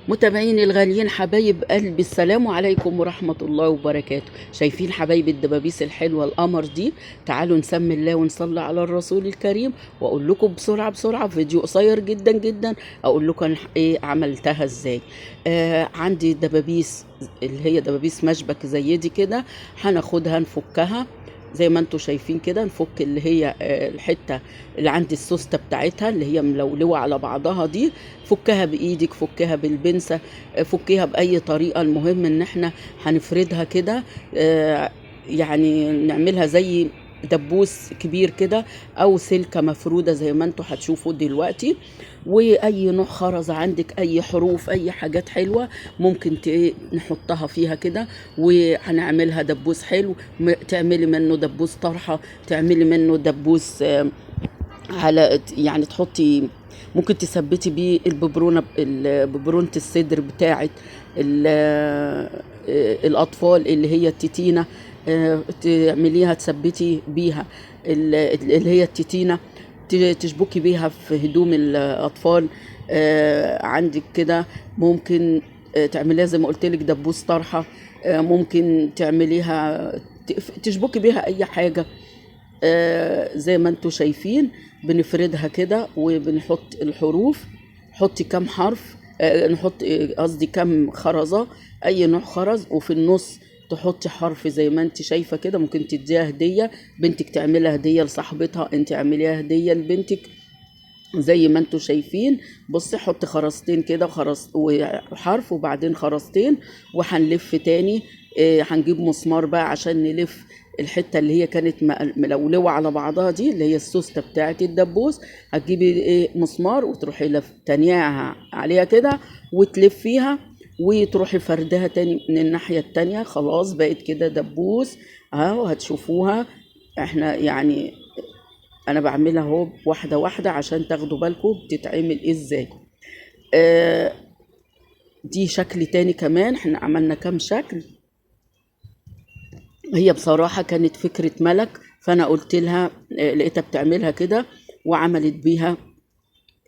متابعيني الغاليين حبايب قلبي، السلام عليكم ورحمة الله وبركاته. شايفين حبايب الدبابيس الحلوة القمر دي؟ تعالوا نسمي الله ونصلي على الرسول الكريم، واقول لكم بسرعة بسرعة فيديو قصير جدا جدا اقول لكم ايه عملتها ازاي. عندي دبابيس اللي هي دبابيس مشبك زي دي كده، هناخدها نفكها زي ما انتم شايفين كده، نفك اللي هي الحتة اللي عند السوسته بتاعتها اللي هي ملولوه على بعضها دي، فكها بايدك، فكها بالبنسه، فكيها باي طريقه. المهم ان احنا هنفردها كده، يعني نعملها زي دبوس كبير كده او سلكه مفروده زي ما انتم هتشوفوا دلوقتي. واي نوع خرز عندك، اي حروف، اي حاجات حلوة ممكن نحطها فيها كده، وهنعملها دبوس حلو. تعملي منه دبوس طرحه، تعملي منه دبوس على يعني تحطي، ممكن تثبتي بيه الببرونه، ببرونه الصدر بتاعه الاطفال اللي هي التتينه، تعمليها تثبتي بيها اللي هي التتينه، تشبكي بيها في هدوم الاطفال. عندك كده ممكن تعمليها زي ما قلت لك دبوس طرحه، ممكن تعمليها تشبكي بيها اي حاجة. زي ما انتم شايفين بنفردها كده وبنحط الحروف. حطي كام حرف، نحط قصدي كام خرزة، اي نوع خرز، وفي النص تحطي حرف زي ما انت شايفه كده. ممكن تديها هديه بنتك، تعملها هديه لصاحبتها، انت اعمليها هديه لبنتك زي ما انتم شايفين. بصي حطي خرزتين كده وخرز وحرف وبعدين خرزتين، وهنلف تاني. هنجيب مسمار بقى عشان نلف الحتة اللي هي كانت ملولوه على بعضها دي اللي هي السوسته بتاعه الدبوس. هتجيبي مسمار وتروحي لف تانيها عليها كده وتلفيها وتروحي فردها تاني من الناحية التانية. خلاص بقت كده دبوس اهو، هتشوفوها. احنا يعني انا بعملها اهو واحدة واحدة عشان تاخدوا بالكم بتتعمل ازاي. دي شكل تاني كمان، احنا عملنا كام شكل. هي بصراحة كانت فكرة ملك، فانا قلت لها، لقيتها بتعملها كده وعملت بيها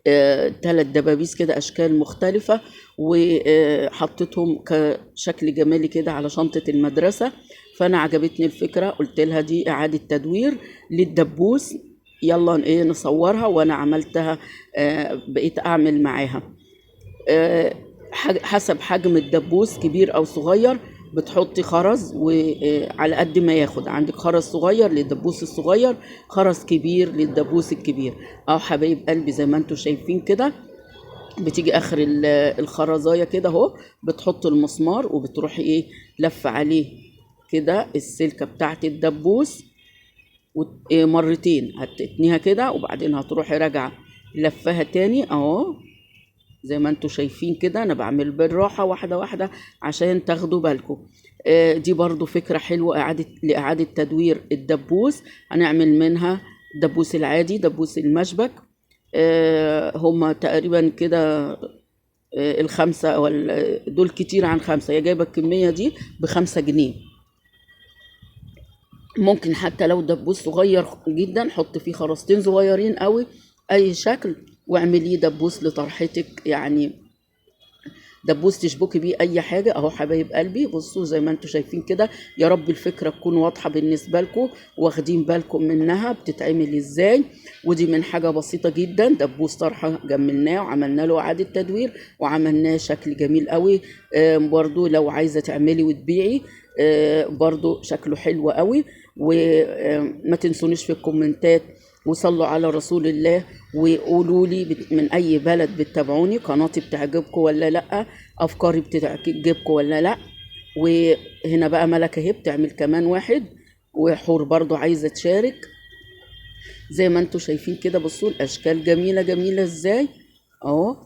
3 دبابيس كده اشكال مختلفة، وحطيتهم كشكل جمالي كده على شنطه المدرسة. فانا عجبتني الفكرة، قلت لها دي اعاده تدوير للدبوس، يلا نصورها. وانا عملتها، بقيت اعمل معاها حسب حجم الدبوس كبير او صغير. بتحطي خرز وعلى قد ما ياخد، عندك خرز صغير للدبوس الصغير، خرز كبير للدبوس الكبير. اهو حبايب قلبي زي ما انتم شايفين كده، بتيجي اخر الخرزايه كده اهو، بتحط المسمار وبتروحي لفه عليه كده السلكه بتاعت الدبوس مرتين، هتتنيها كده وبعدين هتروحي راجعه لفها تاني اهو زي ما انتم شايفين كده. انا بعمل بالراحة واحدة واحدة عشان تاخدوا بالكم. دي برضو فكرة حلوة لاعادة تدوير الدبوس. هنعمل منها دبوس العادي، دبوس المشبك. هما تقريبا كده الخمسة او دول كتير عن 5، هي جايبه الكمية دي ب5 جنيه. ممكن حتى لو دبوس صغير جدا حط فيه خرزتين صغيرين قوي اي شكل، واعمليه دبوس لطرحتك، يعني دبوس تشبكي بيه اي حاجة اهو حبايب قلبي. بصوا زي ما انتم شايفين كده، يا رب الفكرة تكون واضحة بالنسبة لكم واخدين بالكم منها بتتعمل ازاي. ودي من حاجة بسيطة جدا، دبوس طرحه جملناه وعملنا له اعاده تدوير وعملناه شكل جميل قوي. برضو لو عايزه تعملي وتبيعي، برضو شكله حلو قوي. وما تنسونيش في الكومنتات، وصلوا على رسول الله، وقولوا لي من اي بلد بتتابعوني، قناتي بتعجبكم ولا لا، افكاري بتعجبكم ولا لا. وهنا بقى ملكة اهي بتعمل كمان واحد، وحور برضو عايزة تشارك زي ما انتوا شايفين كده. بصوا الاشكال جميلة جميلة ازاي اهو.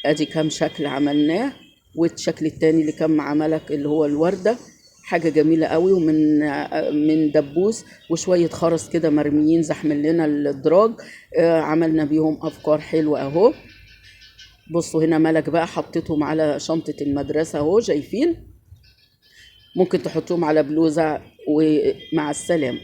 ادي كام شكل عملناه، والشكل التاني اللي كان مع ملك اللي هو الوردة، حاجة جميلة قوي. ومن دبوس وشوية خرز كده مرميين زحمل لنا الدراج، عملنا بيهم أفكار حلوة أهو. بصوا هنا ملك بقى حطيتهم على شنطة المدرسة أهو، شايفين؟ ممكن تحطوهم على بلوزة. ومع السلامة.